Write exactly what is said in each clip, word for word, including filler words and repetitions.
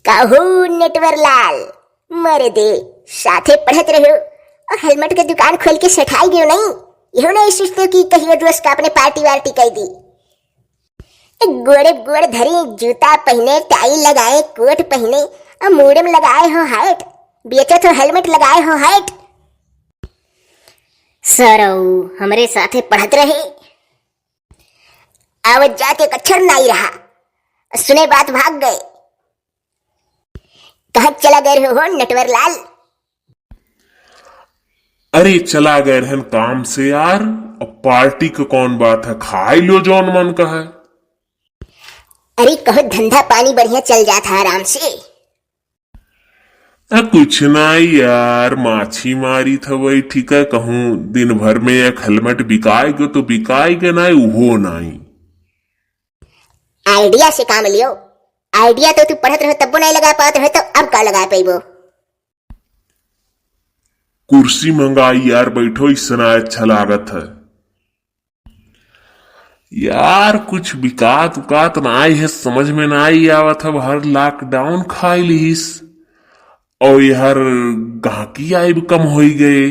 काहो नटवर लाल, मरे दे, साथे पढ़त रहो और हेलमेट के दुकान खोल के सेठाई गयो नहीं। यहो नहीं सोचते कि कहियो दोस्त का अपने पार्टी वार्टी कर दी। ए, गोड़े गोड़ धरी, जूता पहने, टाई लगाए, कोट पहने, और मूड़े में लगाए हो हैट, बेचत हो हेलमेट लगाए हो हैट। सरऊ हमरे साथे पढ़त रहे, आवत जात एक अक्षर नाई रहा, सुने बात भाग गए। कहाँ चला गए रहे हो नटवर लाल? अरे चला गए रहन काम से यार, अब पार्टी के कौन बात है, खाई लो जौन मन का है। अरे कहो धंधा पानी बढ़िया चल जात है आराम से। आ, कुछ नाई यार, माछी मारी था वही ठीक है, कहूँ दिन भर में एक हेलमेट बिकाएगा तो बिकाएगा नाई, उहो नाई। आइडिया से काम लियो, आइडिया तो तू पढ़त रहो तब्बो नहीं लगा पात रहो, तो अब का लगा पैबो? कुर्सी मंगाई यार, बैठो, इसना अच्छा लागत है। यार कुछ बिकात उकात नाई है, समझ में नाई आवत है। हर लॉकडाउन खाई लिहिस और यार गाहकी आइब कम होई गए।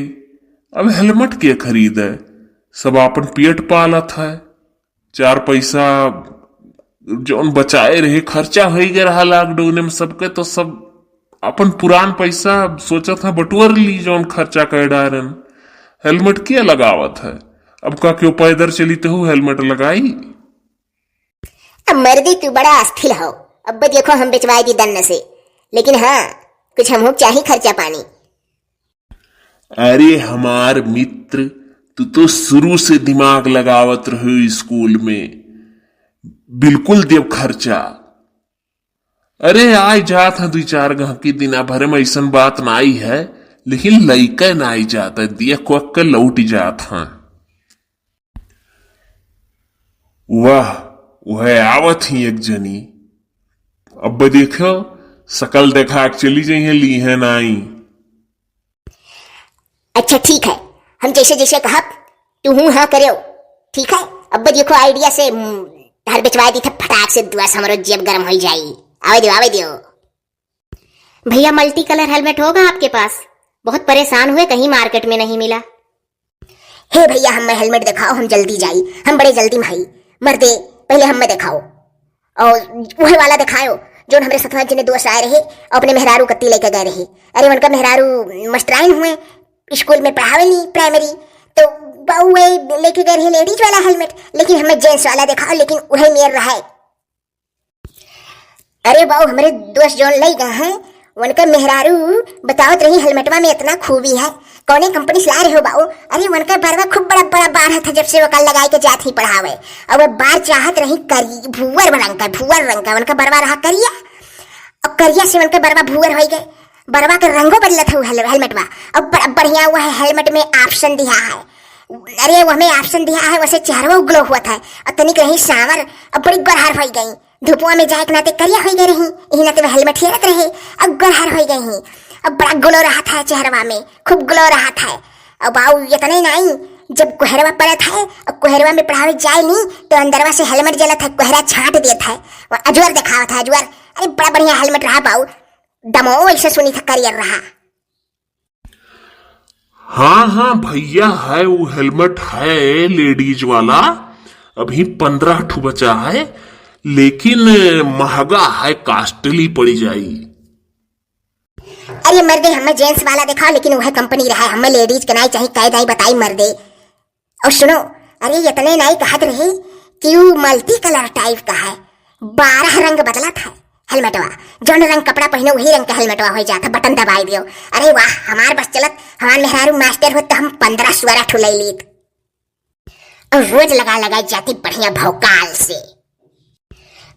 अब हेलमेट के खरीदे, सब अपन पेट पालत है। चार पैसा जौन बचाए रहे, खर्चा होई गए रहा लॉकडाउन में सबके, तो सब अपन पुरान पैसा सोचत है बटुअर ली, जौन खर्चा कर डारन। हेलमेट के लगावत है? अब का क्यों पैदल चली तो हेलमेट लगाई? अब मर्दी तू बड़ा अस्थिल हो, अब देखो हम बेचवाए दी दन्न से, लेकिन हाँ कुछ हमहू चाही खर्चा पानी। अरे हमार मित्र, तू तो शुरू से दिमाग लगावत रहो स्कूल में, बिल्कुल देव खर्चा। अरे आइ जात हैं दुई चार गहकी दिना भरे में, ऐसन बात नाई है, लेकिन लइका नाई जात है, दिया कोक के लौट जात हैं। वाह, वह आवत ही एक जनी। अब देखो, सकल देखा के चली जइहैं, लीहैं नाई। अच्छा ठीक है, हम जैसे जैसे कहब तू हूँ हाँ करेओ, ठीक है। अब देखो आइडिया से, हम्म, हर बेचवा दी था फटाक से, दुआ से हमरो जेब गरम हो जाई। आवे दियो, आवे दियो। भैया, मल्टी कलर हेलमेट होगा आपके पास? बहुत परेशान हुए, कहीं मार्केट में नहीं मिला। हे भैया, हमें हेलमेट दिखाओ, हम जल्दी जाई, हम बड़े जल्दी में हई। मर्दे, पहले हमें दिखाओ। और वही वाला दिखाओ, जो हमरे सतवा जने दोस्त आए रहे, अपने मेहरारू कत्ती लेके गए रहे। अरे, उनका मेहरारू मास्टराइन हुए, स्कूल में पढ़ावे नी, प्राइमरी, तो बाऊ वही लेके गए रहे लेडीज वाला हेलमेट, लेकिन हमें जेंट्स वाला दिखाओ, लेकिन वही मेर रहा है। अरे बाऊ, हमरे दोस्त जौन लई गए हैं, उनका मेहरारू बतावत रही, हेलमेटवा में इतना खूबी है। कौने कंपनी से ला रहे हो बाऊ? अरे, उनका बरवा खूब बड़ा बड़ा बार है था, जब से वो कल लगाए के जात ही पढ़ावे। और वो बार चाहत रही करी, भूअर रंग का, भूअर रंग का, उनका बरवा रहा करिया, और करिया से उनका बरवा भूअर हो गए। बरवा के रंगो बदलत हो हेल-, हेलमेटवा। और बड़ा बढ़िया हुआ है, हेलमेट में ऑप्शन दिया है। अरे, वो हमें ऑप्शन दिया है, वैसे चेहरवा ग्लो हुआ था, और तनिक रही सांवर, और बड़ी गोरहर हो गई। धुपवा में जाए के नाते करिया होई गए रही, यही नाते वह हेलमेट हेरत रहे, अब गोरहर होई गए ही। अब बड़ा ग्लो रहा था चेहरवा में, खूब ग्लो रहा था। अब आऊ इतने नहीं, जब कोहरवा पड़त है और कोहरवा में पढ़ावे जाए नी, तो अंदरवा से हेलमेट जलत है, कोहरा छाट देत है, वो अजवर दिखावत है, अजवर। अरे बड़ा बढ़िया हेलमेट रहा बाऊ, दमो ऐसे सुनी था करियर रहा। हाँ हाँ भैया, है वो हेलमेट है लेडीज वाला, अभी पन्द्रह ठो बचा है, लेकिन महंगा है, कॉस्टली पड़ी जाई। अरे मर्दे, हमें जेंट्स वाला दिखाओ, लेकिन वह कंपनी रहा है, हमें लेडीज के नाई चाही, कह दाई बताई मर्दे। और सुनो, अरे इतने नाई कहत रहे कि वो मल्टी कलर टाइप का है, बारह रंग बदलत है हेलमेटवा। जौन रंग कपड़ा पहनो वही रंग का हेलमेटवा हो जाता, बटन दबाई दियो। अरे वाह, हमार बस चलत, हमार मेहरारू मास्टर होत तो हम पन्द्रह सोरह ठो ले लीत। और रोज लगा लगा जाती बढ़िया भौकाल से।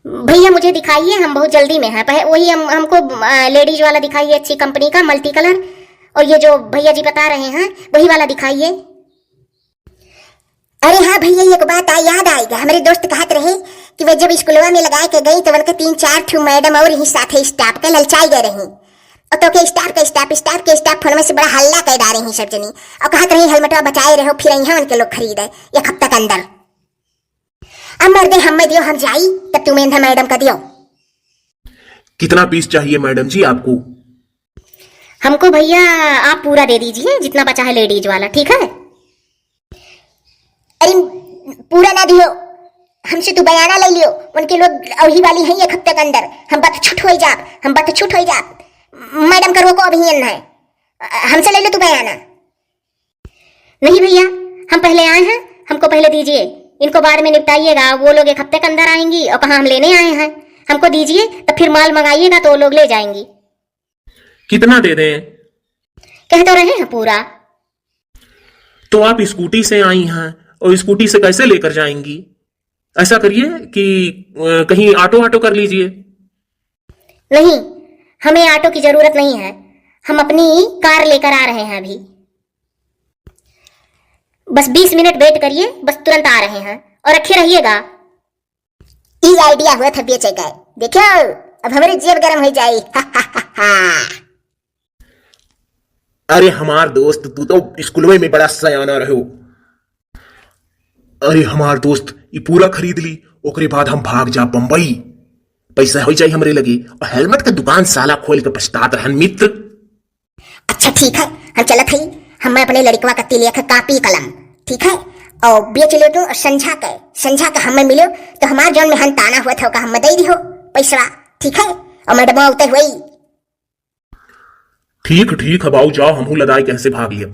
भैया मुझे दिखाइए, हम बहुत जल्दी में हैं, पह-, वही हम, हमको, अ, लेडीज वाला दिखाइए अच्छी कंपनी का मल्टी कलर, और ये जो भैया जी बता रहे हैं वही वाला दिखाइए। अरे हाँ भैया, एक बात आ, याद आएगा, हमारे दोस्त कहत रहे कि वह जब स्कूलवा में लगाए के गई तो उनके तीन चार ठो मैडम और ही साथे स्टाफ के ललचाई गए रही। और तो के स्टाफ के स्टाफ, स्टाफ के स्टाफ फोन में से बड़ा हल्ला कर डारे ही सब जनी। और कहत रही हेलमेटवा बचाए रहो, फिर यहाँ उनके लोग खरीदे एक हफ्ता के अंदर। अब मर्दे हमें दियो, हम जाई, तब तू मेंधा मैडम का दियो। कितना पीस चाहिए मैडम जी आपको? हमको भैया आप पूरा दे दीजिए, जितना बचा है लेडीज वाला, ठीक है? अरे, पूरा ना दियो, हमसे तू बयाना ले लियो। उनके लोग अवही वाली हैं एक हफ्ते के अंदर। हम बात छुट होई जाब, हम बात छुट होई जाब। मैडम का रोको अभी है, हमसे ले लो तू बयाना। नहीं भैया, हम पहले आए हैं, हमको पहले दीजिए। इनको बाद में निपटाइएगा, वो लोग एक हफ्ते के अंदर आएंगी और कहाँ हम लेने आए हैं। हमको दीजिए, तब फिर माल मंगाइएगा तो वो लोग ले जाएंगी। कितना दे दें? कह तो रहे हैं पूरा। तो आप स्कूटी से आई हैं और स्कूटी से कैसे लेकर जाएंगी? ऐसा करिए कि अ, कहीं ऑटो ऑटो कर लीजिए। नहीं, हमें ऑटो की जरूरत नहीं है, हम अपनी कार लेकर आ रहे हैं अभी। बस बीस मिनट वेट करिए, बस तुरंत आ रहे हैं और रखे रहिएगा। ई आइडिया हुआ था बेचे का, देखो अब हमारे जेब गरम हो जाए। अरे हमार दोस्त, तू तो स्कूलवे में बड़ा सयाना रहो। अरे हमार दोस्त, ई पूरा खरीद ली, ओकरे बाद हम भाग जा बम्बई। पैसा हो जाई हमरे लगे। और हेलमेट के दुकान साला खोल के पछतात रहन मित्र। अच्छा ठीक है, हम चलत हई, हम अपने लड़कवा का तिलिया का कापी कलम, ठीक है, और बेच ले तू। और संझा के, संझा के हमें मिलो तो हमार जौन में हन ताना हुआ था ओका हम दे दिहो पैसवा, ठीक है। और मैडम उते हुई। ठीक ठीक है बाऊ, जाओ, हमहू लदाई कैसे भाग लिया।